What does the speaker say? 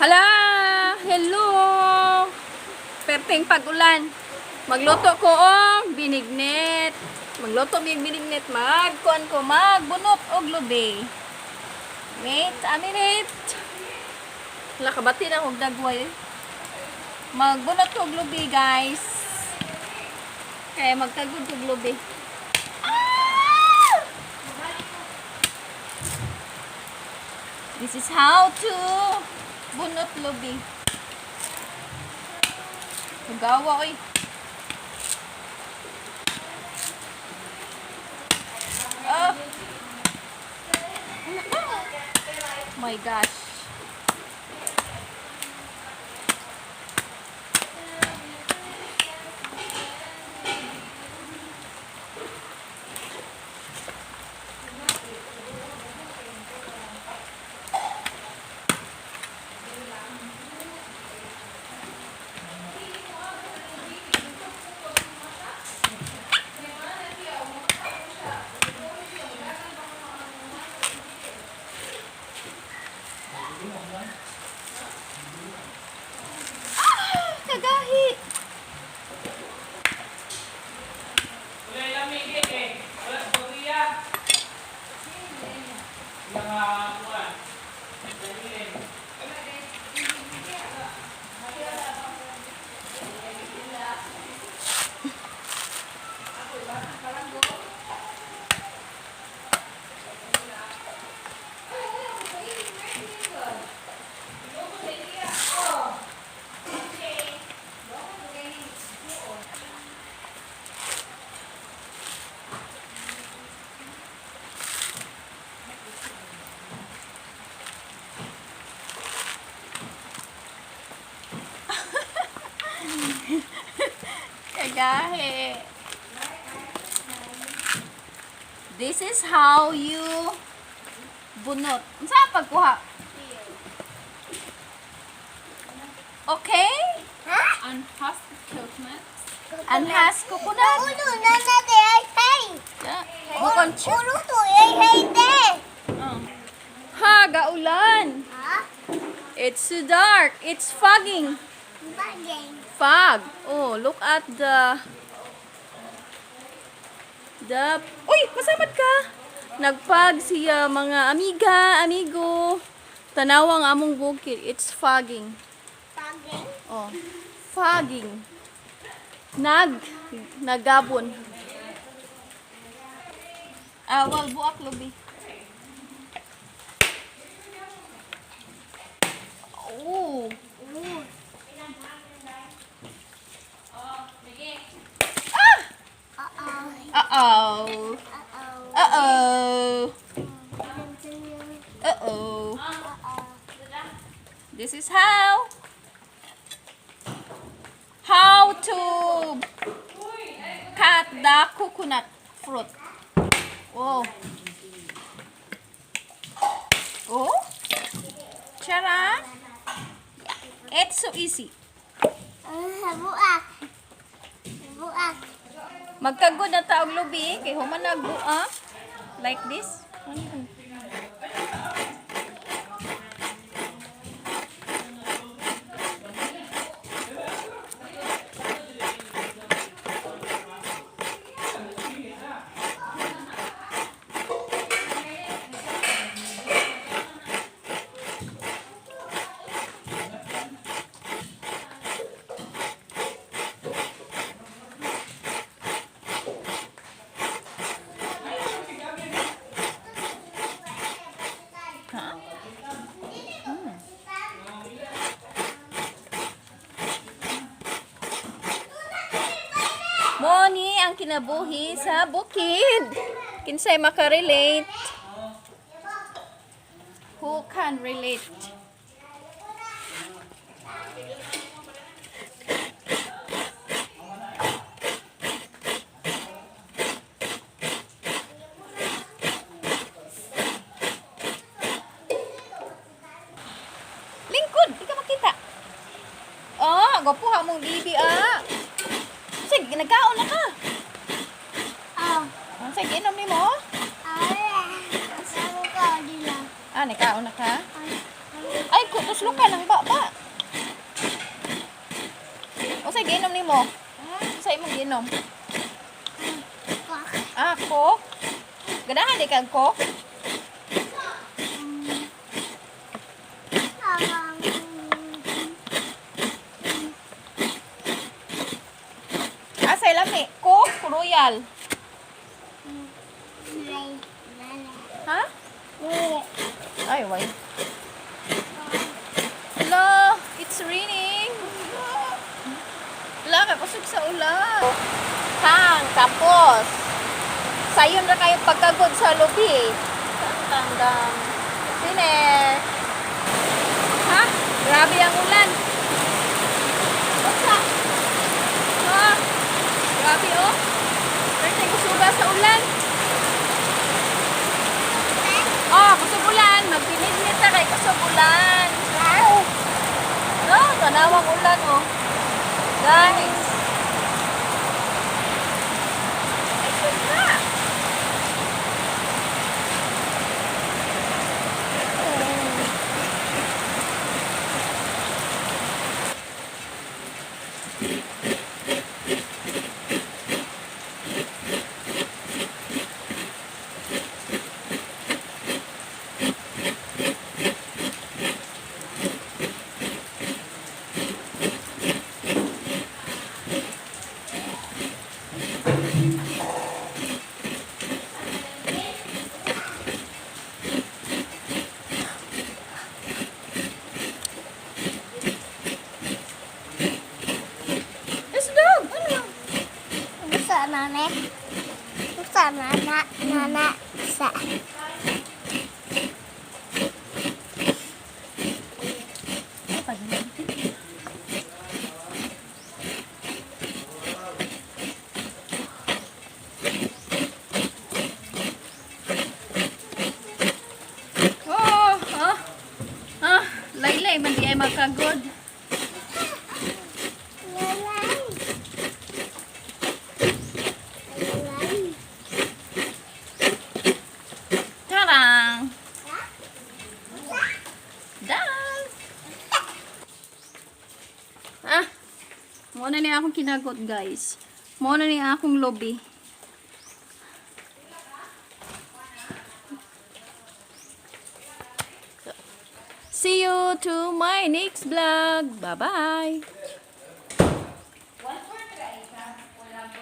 Hala! Hello! Perting pag-ulan. Magluto ko og binignit. Magluto mig binignit. Magkuan ko, magbunot og lubi. Wait a minute. Hala, kabati na og dagway. Magbunot ko og lubi, guys. Kaya magtagod og lubi. Ah! This is how to bunot lubi. Gawa oy. Oh. My gosh. Ah, kagahi. Wala yung lamig eh. Wala sa Korea. Yung kuwan. Dalhin. Kagahi. This is how you bunot. Unsa ang pagkuha? Okay? Unhusked coconut. Unhusked coconut. Ulo na na de ay hey. Yeah. Bukon Ulo to ay hey de. Ha, gaulan. Ha? It's too dark. It's fogging. Bagay. Fog. Oh, look at the. Uy, masamad ka. Nagpag siya, mga amiga, amigo. Tanawang among bukid. It's fogging. Bagay. Oh, fogging. Nagabon. Ah, wal buak lubi. Oh. Ah! Uh-oh. Uh-oh. Uh-oh. Uh-oh. Uh-oh. Uh-oh. This is how to cut the coconut fruit. Oh. Oh. Chara. Yeah. It's so easy. Buak. Buak. Magkagod na taog lubi kay human nagbuak like this. Ano? Ha? Moni ang kinabuhi sa bukid. Kinsay makarelate? Who can relate? Lingkod, di ka makita. Oh, gwapo mong bibi ah. Sige, nagkaon na ka. Oh. Ah, sige, inom ni mo. Ah. Sabi ko dila. Ah, nagkaon na ka? Ay. Ay, tuslo ka ng baba. Unsay giinom nimo? Unsay imong giinom? Coke. Ah, Coke. Ganahan di kag Coke? Awang. Asay lami. Coke, Royal. May. Nana. Ha? Wait. Ay, why? Hello, it's raining. Wala, kakusog sa ulan. Tang, tapos. Sayon na kayo pagkagod sa lubi. Tanggang. Finish. Ha? Grabe ang ulan. Basta. Ha? Grabe oh. Pero kusuga sa ulan. Oh, kusog ulan. Magpinigit na kay kusog ulan. Wow. No, tanawang ulan oh. Guys. Ay, sus na. Yes, dog. Ano? Gusto nana. Gusto nana. Nana. Sa. Oh, ah. Ah, laylay man di ay magkagod. Lalay. Lalay. Tarang. Done. Ah. Mo na ni akong kinagot, guys. Mo na ni akong lobby. See you to my next vlog. Bye-bye.